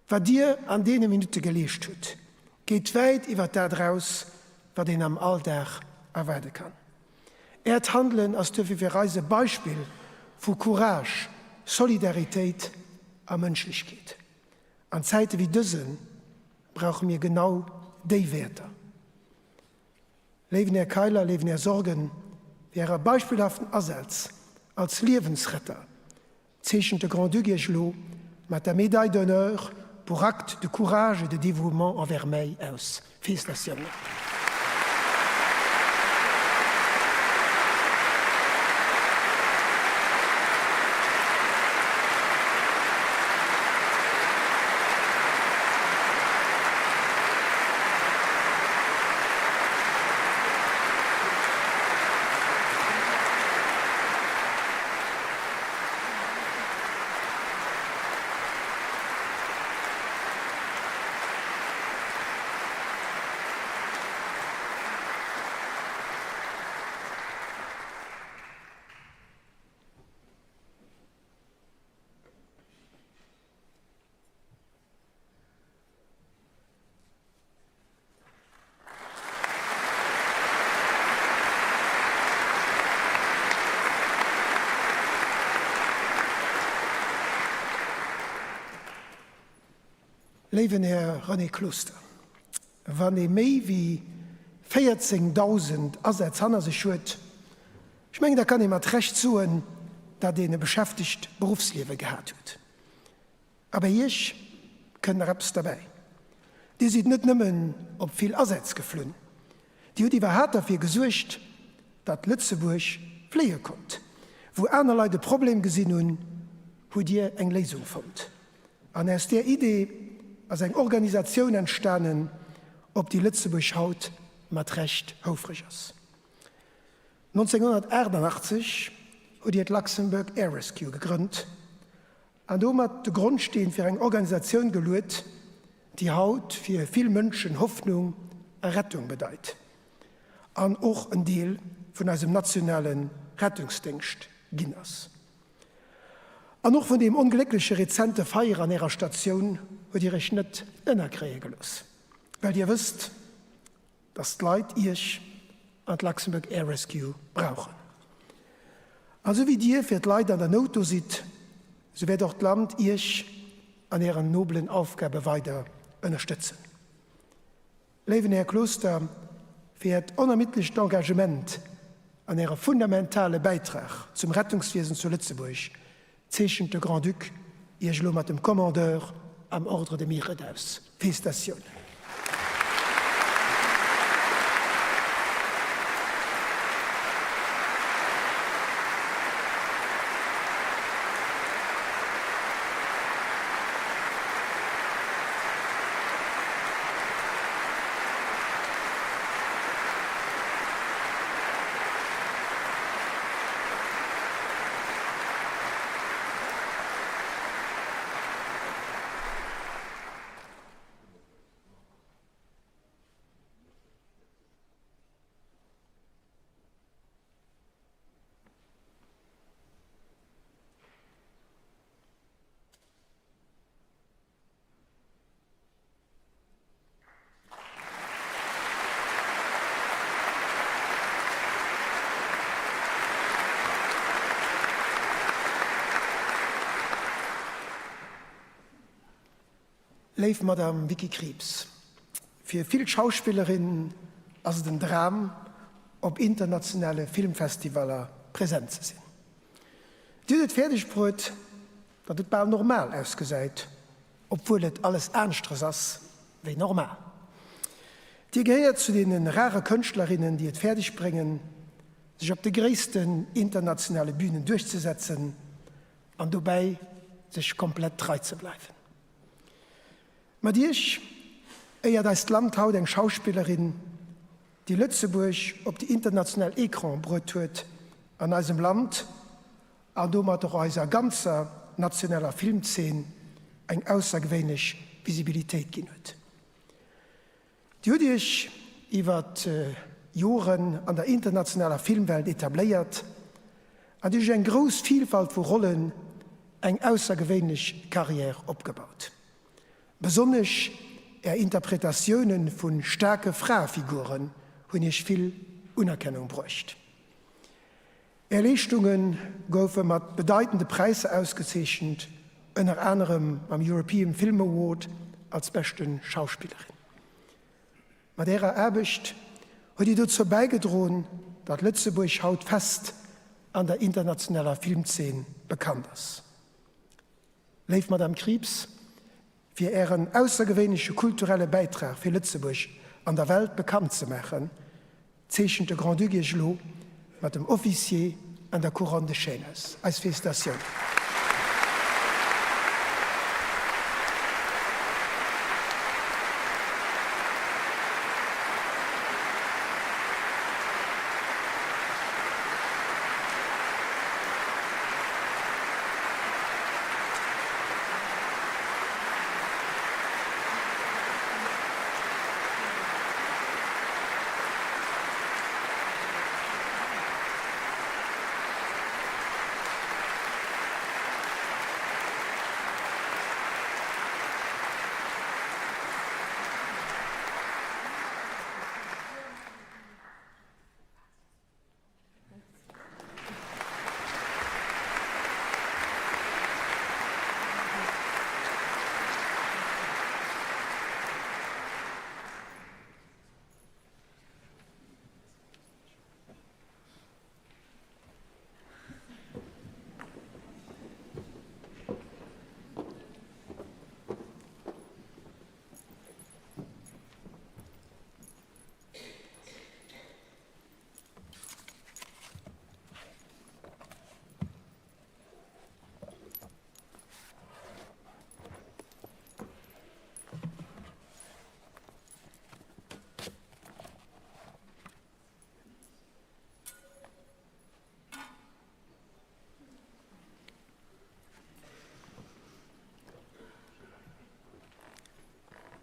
Wat Dir an deene Minutte geleescht hutt, geet wäit iwwer dat eraus, wat een am Alldag erwaarde kann. Äert Handelen ass duerfir fir eis e Beispill vu Courage, Solidaritéit a Mënschlechkeet. An Zäite wéi dëse brauche mir genau déi Wäerter. Léiwen Här Keiler, léiwen Här Sorgen, fir Äre beispillhaften Asaz als Liewensretter zeechent de Grand-Duc Iech elo mat der Médaille d'honneur pour acte de courage et de dévouement en vermeil aus. Félicitatiounen! Léiwen Här René Closter, wann ee méi wéi 14.000 Asätz hanner sech huet, ech mengen, da kann ee mat Recht soen, datt een e beschäftegt Beruffsliewe gehat huet. A bei Iech kënnt nach eppes derbäi, Dir sidd net nëmmen op vill Asätz geflunn, Dir hutt iwwerhaat derfir gesuergt, datt Lëtzebuerg fléie konnt. Wou aner Leit e Problem gesinn hunn, hutt Dir eng Léisung fonnt. An aus där Idee ass eng Organisatioun entstanen, op déi Lëtzebuerg haut mat Recht houfreg ass. 1988 hutt Dir d'Luxembourg Air Rescue gegrënnt An domat de Grondsteen fir eng Organisatioun geluet, déi haut fir vill Mënschen Hoffnung a Rettung bedeit an och en Deel vun eisem nationale Rettungsdéngscht ginn ass. An och vun deem ongléckleche rezente Feier an Ärer Statioun huet Dir Iech net ënnerkréie gelooss, well Dir wësst, dass d'Leit Iech an d'Luxembourg Air Rescue brauchen. An esou wéi Dir fir d'Leit an der Nout do sidd, esou wäert och d'Land Iech an Ären nobelen Aufgabe weider ënnerstëtzen. Léiwen Här Closter, fir Äert onermiddlecht Engagement an Äre fundamentale Bäitrag zum Rettungswiesen zu Lëtzebuerg zeechent de Grand-Duc Iech elo mat dem Commandeur am Ordre de Mérite aus. Félicitatiounen! Léif Madame Vicky Krieps, fir vill Schauspillerinnen ass et en Dram, op internationale Filmfestivaller present ze sinn. Dir hutt et fäerdeg bruet, datt et bal normal ausgesäit, obwuel et alles aneschteres ass wéi normal. Dir gehéiert zu deene rare Kënschtlerinnen, déi et fäerdeg bréngen, sech op de gréissten internationale Bünen duerchzesetzen an dobäi sech komplett trei ze bleiwen. Mat Iech éiert eist Land haut eng Schauspillerin, déi Lëtzebuerg op déi international Ecrane bruet huet an eisem Land an domat och eiser ganzer nationaler Filmzeen eng aussergewéinlech Visibilitéit ginn huet. Dir hutt Iech iwwer Joren an der internationaler Filmwelt etabléiert an duerch eng grouss Vilfalt vu Rollen eng aussergewéinlech Carrière opgebaut. Besonnesch Är Interpretatioune vu staarke Fraefiguren hunn Iech vill Unerkennung bruecht. Är Leeschtunge goufe mat bedeitende Präisser ausgezeechent, ënner anerem mam European Film Award als beschte Schauspillerin. Mat Ärer Aarbecht huet Dir dozou bäigedroen, datt Lëtzebuerg haut fest an der internationaler Filmzeen bekannt ass. Léif Madame Krieps, fir Ären aussergewéinleche kulturelle Bäitrag fir Lëtzebuerg an der Welt bekannt ze maachen, zeechent de Grand-Duc Iech elo mat dem Officier an der Couronne de Chêne aus. Eis Felicitatioun.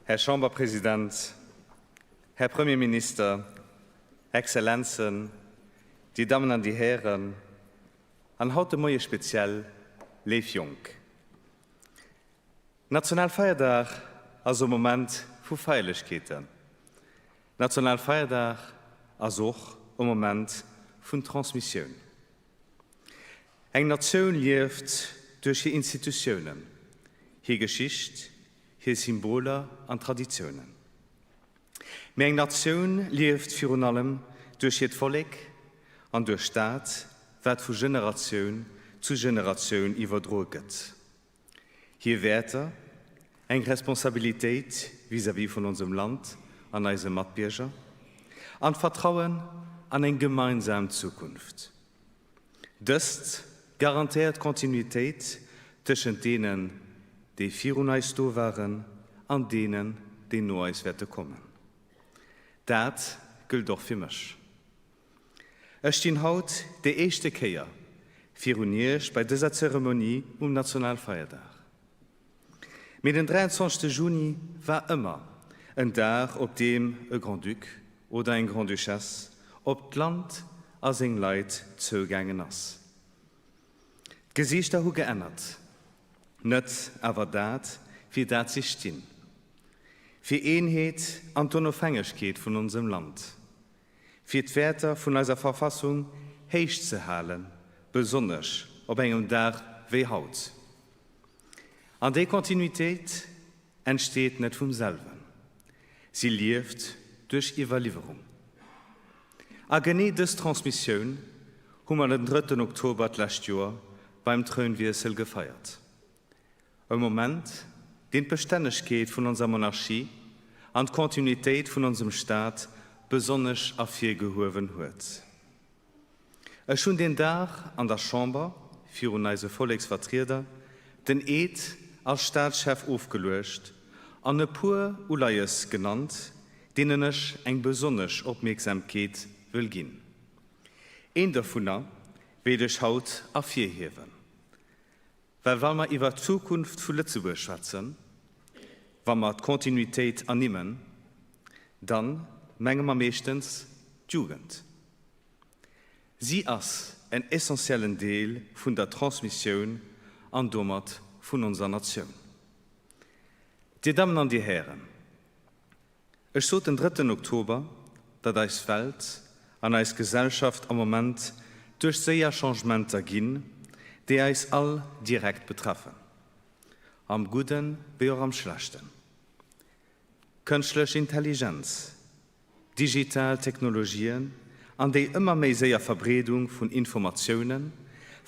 Här Chamberpresident, Här Premierminister, Exzellenzen, Dir Dammen an Dir Hären, an haut de Moie speziell léif Jonk. Nationalfeierdag ass e Moment vu Feierlechkeeten. Nationalfeierdag ass och e Moment vun Transmissioun. Eng Natioun lieft duerch hir Institutiounen, hir Geschicht, hir Symboler an Traditiounen. Mee eng Natioun lieft virun allem duerch hiert Vollek an duerch dat, wat vu Generatioun zu Generatioun iwwerdroe gëtt. Hir Wäerter, eng Responsabilitéit vis-à-vis vun onsem Land an eise Matbierger an d'Vertrauen an eng gemeinsam Zukunft. Dëst garantéiert d'Kontinuitéit tëschent deenen, déi virun eis do waren, an deenen, déi no eis wäerte kommen. Dat gëllt och fir mech. Ech stinn haut déi éischte Kéier virun Iech bei dëser Zeremonie um Nationalfeierdag. Mee den 23 Juni war ëmmer en Dag, op deem e Grand-Duc oder eng Grande-Duchesse op d'Land a seng Leit zougaangen ass. D'Gesiichter hu geännert, net awer dat, fir dat si stinn, fir Eenheet an d'Onofhängegkeet vun onsem Land, fir d'Wäerter vun eiser Verfassung héich ze halen, besonnesch op engem Dag wéi haut. An déi Kontinuitéit entsteet net vum selwen, si lieft duerch Iwwerliwwerung. A genee dës Transmissioun hu mer den drëtten Oktober d'lescht Joer beim Trounwiessel gefeiert. E Moment, deen d'Bestännegkeet vun onser Monarchie an d'Kontinuitéit vun onsem Staat besonnesch ervirgehuewen huet. Ech hunn deen Dag an der Chamber virun eise Volleksvertrieder den Eed als Staatschef ofgeluecht an e puer Uleies genannt, deenen ech eng besonnesch Opmierksamkeet wëll ginn. Een dovunner wéilt ech haut ervirhiewen. Well wa mer iwwert d'Zukunft vu Lëtzebuerg schwätzen, wa mer d'Kontinuitéit ernimmen, da menge mer meeschtens d'Jugend. Si ass en essentiellen Deel vun der Transmissioun an domat vun onser Natioun. Dir Dammen an Dir Hären, ech sot den drëtten Oktober, datt eis Welt an eis Gesellschaft am Moment duerch séier Changementer ginn, déi eis all direkt betreffen, am Gudden wéi och am Schlechten. Kënschtlech Intelligenz, Digital Technologien an déi ëmmer méi séier Verbreedung vun Informatioune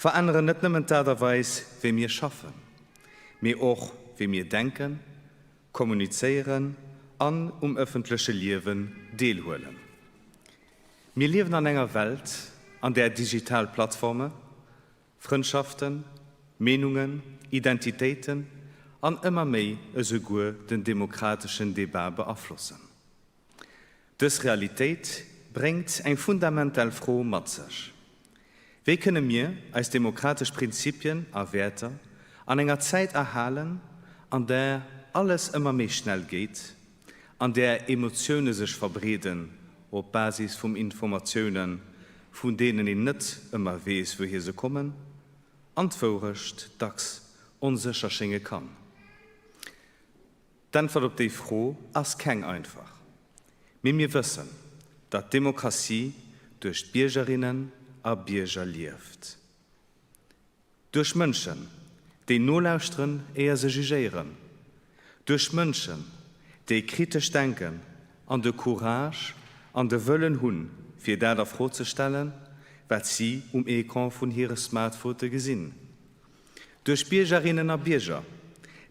veränneren net nëmmen d'Aart a Weis, wéi mir schaffen, mee och wéi mir denken, kommunizéieren an um ëffentleche Liewen deelhuelen. Mir liewen an enger Welt, an där digital Plattforme Frëndschaften, Meenungen, Identitéiten an ëmmer méi esouguer den demokrateschen Debat beaflossen. Dës Realitéit bréngt eng fundamental Fro mat sech, Wéi kënne mir eis demokratesch Prinzipien a Wäerter an enger Zäit erhalen, an där alles ëmmer méi schnell geet, an där Emotioune sech verbreeden op Basis vum Informatiounen, vun deenen een net ëmmer weess, wouhier se kommen, an d'Wourecht dacks onsécher schénge kann? D'Äntwert op déi Fro ass keng einfach. Mee mir wëssen, datt d'Demokratie duerch d'Biergerinnen a Bierger lieft. Duerch Mënschen, déi nolauschteren, éier se jugéieren. Duerch Mënschen, déi kritesch denken an de Courage an de Wëllen hunn, fir dat a Fro ze stellen, wat si um Ecran vun hire Smartphote gesinn. Duerch Biergerinnen a Bierger,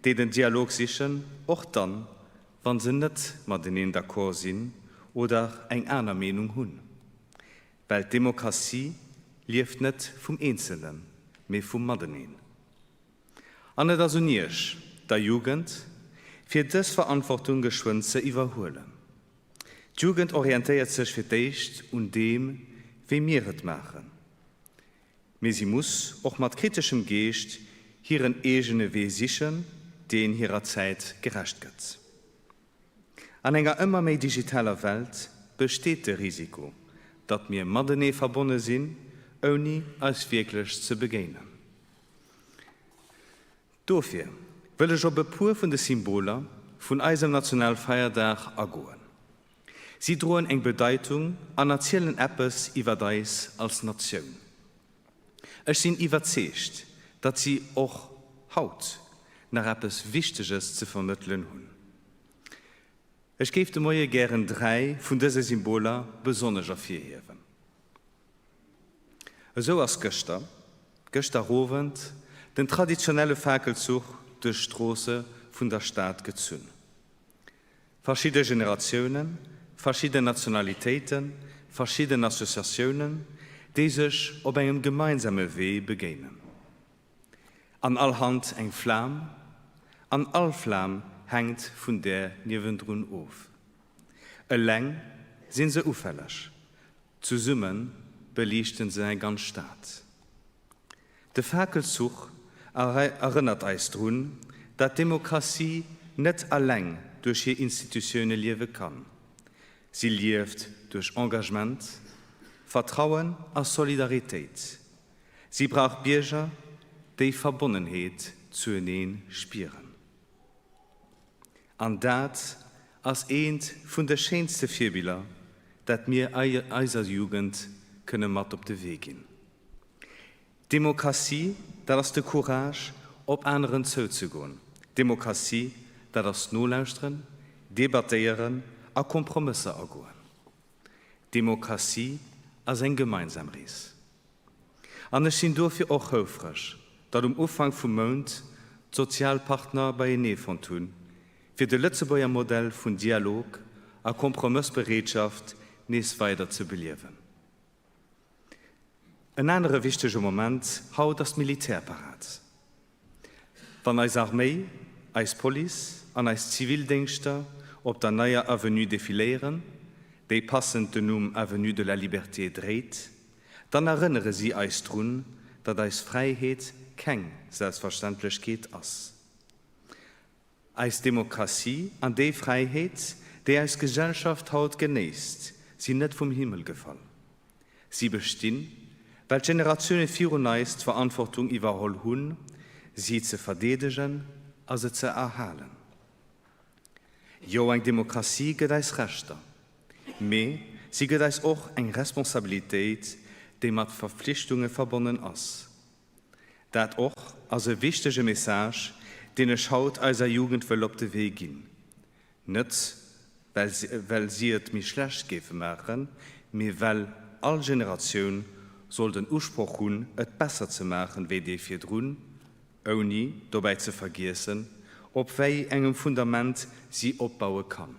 déi den Dialog sichen, och dann, wa se net mateneen d'accord sinn oder eng aner Meenung hunn. Well d'Demokratie lieft net vum Eenzelen, mee vum Mateneen. An et ass un Iech, der Jugend, fir dës Verantwortung geschwënn ze iwwerhuelen. D'Jugend orientéiert sech fir d'éischt un deem, wéi mir et maachen. Mee si muss och mat kriteschem Geescht hiren eegene Wee sichen, deen hirer Zäit gerecht gëtt. An enger ëmmer méi digitaler Welt besteet de Risiko, datt mir matenee verbonne sinn, ouni eis wierklech ze begéinen. Dofir wëll ech op e puer vun de Symboler vun eisem Nationalfeierdag agoen. Si droen eng Bedeitung an erzielen eppes iwwert eis als Natioun. Ech sinn iwwerzeegt, datt si och haut nach eppes Wichteges ze vermëttelen hunn. Ech géif de Moie gären 3 vun dëse Symboler besonnesch ervirhiewen. Esou ass gëschter, gëschter Owend, den traditionelle Fakelzuch duerch d'Stroosse vun der Stad gezunn. Verschidde Generatiounen, verschidden Nationalitéiten, verschidden Associatiounen, déi sech op engem gemeinsame Wee begéinen. An all Hand eng Flam, an all Flam hänkt vun där niewendrun of. Eleng si se ufälleg, zesumme beliichte se eng ganz Stad. De Fakelzuch erënnert eis drun, dat d'Demokratie net eleng duerch hir Institutioune liewe kann. Si lieft duerch Engagement, Vertrauen a Solidaritéit. Si brauch Bierger, déi Verbonnenheet zueneen spieren. An dat ass eent vun de schéinste Virbiller, dat mir eiser Jugend kënne mat op de Wee ginn. Demokratie, dat ass de Courage, op aneren zouzegoen. Demokratie, dat ass nolauschteren, debattéieren a Kompromësser agoen. Demokratie ass eng gemeinsam Rees. An ech sinn dofir och houfreg, datt um Ufank vum Mount d'Sozialpartner beienee fonnt hunn, fir de Lëtzebuerger Modell vun Dialog a Kompromëssbereetschaft nees weider ze beliewen. En anere wichtege Moment haut ass d'Militärparad. Wann eis Arméi, eis Police an eis Zivildéngschter op der neier Avenue defiléieren, déi passend den Numm Avenue de la Liberté dréit, dann erënnere si eis drun, datt eis Fräiheet keng Selbstverständlechkeet ass. Eis Demokratie an déi Fräiheet, déi eis Gesellschaft haut genéisst, sinn net vum Himmel gefall. Si bestinn, well d'Generatioune virun eis d'Verantwortung iwwerholl hunn, si ze verdeedegen a se ze erhalen. Jo, eng Demokratie gëtt eis Rechter, mee si gëtt eis och eng Responsabilitéit, déi mat Verpflichtunge verbonnen ass. Dat och ass e wichtege Message, deen ech haut eiser Jugend wëll op de Wee ginn. Net, well si et méi schlecht géife maachen, mee well all Generatioun soll den Usproch hunn, et besser ze maachen, wéi déi virdrun, ouni dobäi ze vergiessen, op wéi engem Fundament si opbaue kann.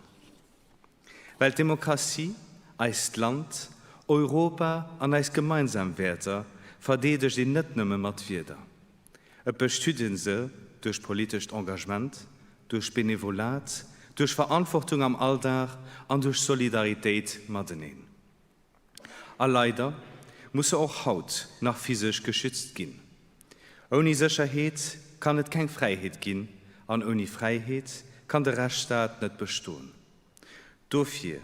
Well d'Demokratie, eist Land, Europa an eis gemeinsam Wäerter verdeedegt een net nëmme mat Wierder. Et bestütt ee se duerch politescht Engagement, duerch Benevolat, duerch Verantwortung am Alldag an duerch Solidaritéit mateneen. A leider muss se och haut nach physesch geschützt ginn. Ouni Sécherheet kann et keng Fräiheet ginn an ouni Fräiheet kann de Rechtsstaat net bestoen. Dofir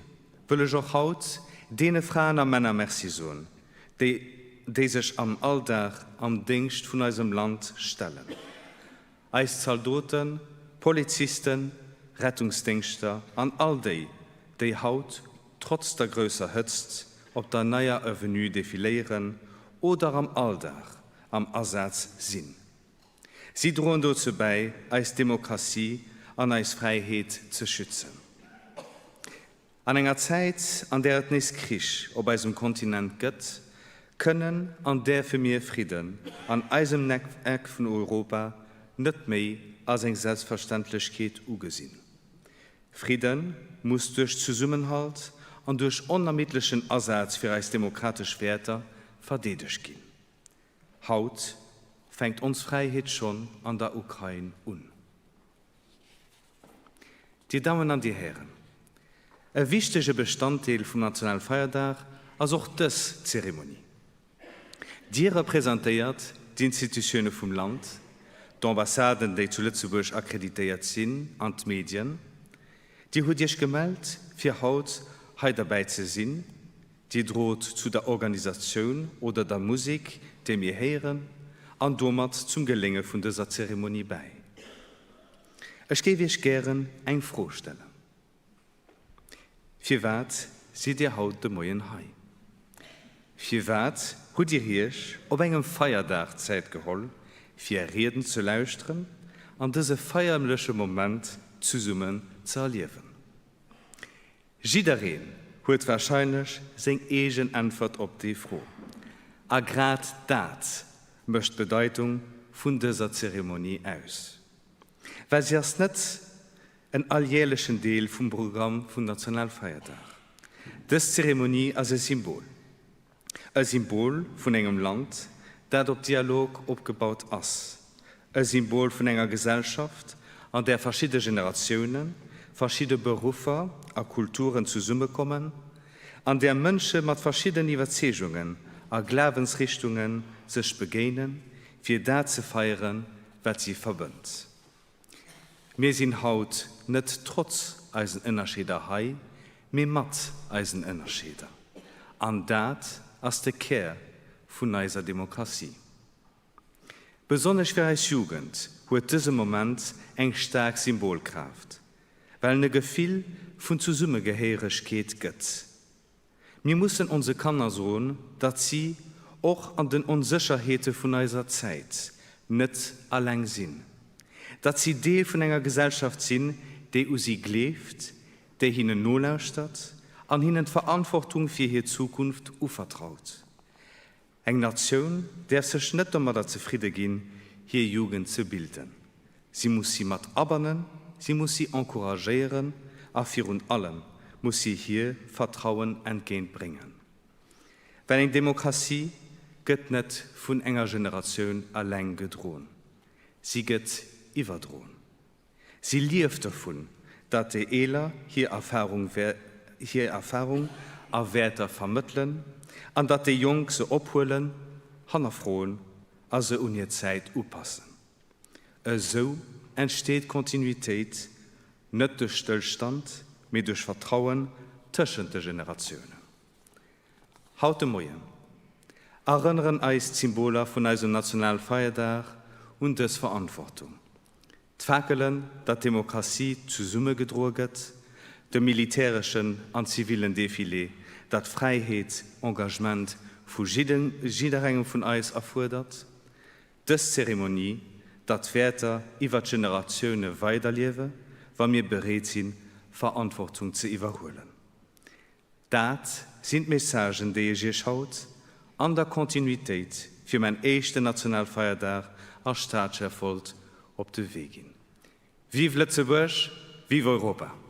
wëll ech och haut deene Fraen a Männer Merci soen, déi déi sech am Alldag am Déngscht vun eisem Land stellen, eis Zaldoten, Polizisten, Rettungsdéngschter an all déi, déi haut trotz der grousser Hëtzt op der neier Avenue defiléieren oder am Alldag am Asaz sinn. Si droen dozou bäi, eis Demokratie an eis Fräiheet ze schützen. An enger Zäit, an där et nees Krich op eisem Kontinent gëtt, kënnen an däerfe mir Fridden an eisem Eck vun Europa net méi als eng Selbstverständlechkeet ugesinn. Fridde muss duerch Zesummenhalt an duerch onermiddlechen Asaz fir eis demokratesch Wäerter verdeedegt ginn. Haut fänkt ons Fräiheet schonn an der Ukrain un. Dir Dammen an Dir Hären, e wichtege Bestanddeel vum Nationalfeierdag ass och dës Zeremonie. Dir representéiert d'Institutioune vum Land, d'Ambassaden, déi zu Lëtzebuerg akkreditéiert sinn, an d'Medien. Dir hutt Iech gemellt, fir haut hei derbäi ze sinn. Dir drot zu der Organisatioun oder der Musek, déi mir héieren, an domat zum Gelénge vun dëser Zeremonie bäi. Ech géif Iech gären eng Fro stellen. Firwat sidd Dir haut de Moien hei? Firwat hutt Dir Iech op engem Feierdag Zäit geholl, fir Rieden ze lauschteren an dëse feierleche Moment zesummen ze erliewen? Jiddereen huet warscheinlech seng eegen Äntwert op déi Fro. A grad dat mécht d'Bedeitung vun dëser Zeremonie aus. Well si ass net en alljährlechen Deel vum Programm vum Nationalfeierdag. Dës Zeremonie ass e Symbol. E Symbol vun engem Land, dat op Dialog opgebaut ass. E Symbol vun enger Gesellschaft, an där verschidde Generatiounen, verschidde Beruffer a Kulturen zesummekommen, an där Mënsche mat verschidden Iwwerzeegungen a Glawensrichtunge sech begéinen, fir dat ze feieren, wat si verbënnt. Mir sinn haut net trotz eisen Ënnerscheeder hei, mee mat eisen Ënnerscheeder. An dat ass de Kär vun eiser Demokratie. Besonnesch fir eis Jugend huet dëse Moment eng staark Symbolkraaft, well en e Gefill vun Zesummegehéieregkeet gëtt. Mir mussen onse Kanner soen, datt si, och an den Onsécherheete vun eiser Zäit, net alleng sinn. Datt si Deel vun enger Gesellschaft sinn, déi u si gleeft, déi hinnen nolauschtert an hinnen d'Verantwortung fir hir Zukunft uvertraut. Eng Natioun däerf sech net domadder zefridde ginn, hir Jugend ze bilden. Si muss si mat abannen, si muss si encouragéieren a virun allem muss si hir Vertrauen entgéint bréngen. Well eng Demokratie gëtt net vun enger Generatioun eleng gedroen, si gëtt iwwerdroen. Si lieft dovun, datt déi Eeler hir Erfarung hir Erfarung a Wäerter vermëttelen an datt déi Jonk se ophuelen, hannerfroen a se un hir Zäit upassen. Esou entsteet Kontinuitéit, net duerch Stëllstand, mee duerch Vertrauen tëschent de Generatiounen. Haut de Moien erënneren eis d'Symboler vun eisem Nationalfeierdag un dës Verantwortung. D'Fakelen, datt d'Demokratie zesummegedroe gëtt, de militäreschen an zivillen Defilé, datt Fräiheet Engagement vu jidderengem vun eis erfuerdert, dës Zeremonie, datt Wäerter iwwer d'Generatioune weiderliewe wa mir bereet sinn, Verantwortung ze iwwerhuelen. Dat sinn d'Messagen, déi ech Iech haut, an der Kontinuitéit, fir mäin éischten Nationalfeierdag als Staatschef wollt op de Wee ginn. Vive Lëtzebuerg! Vive Europa!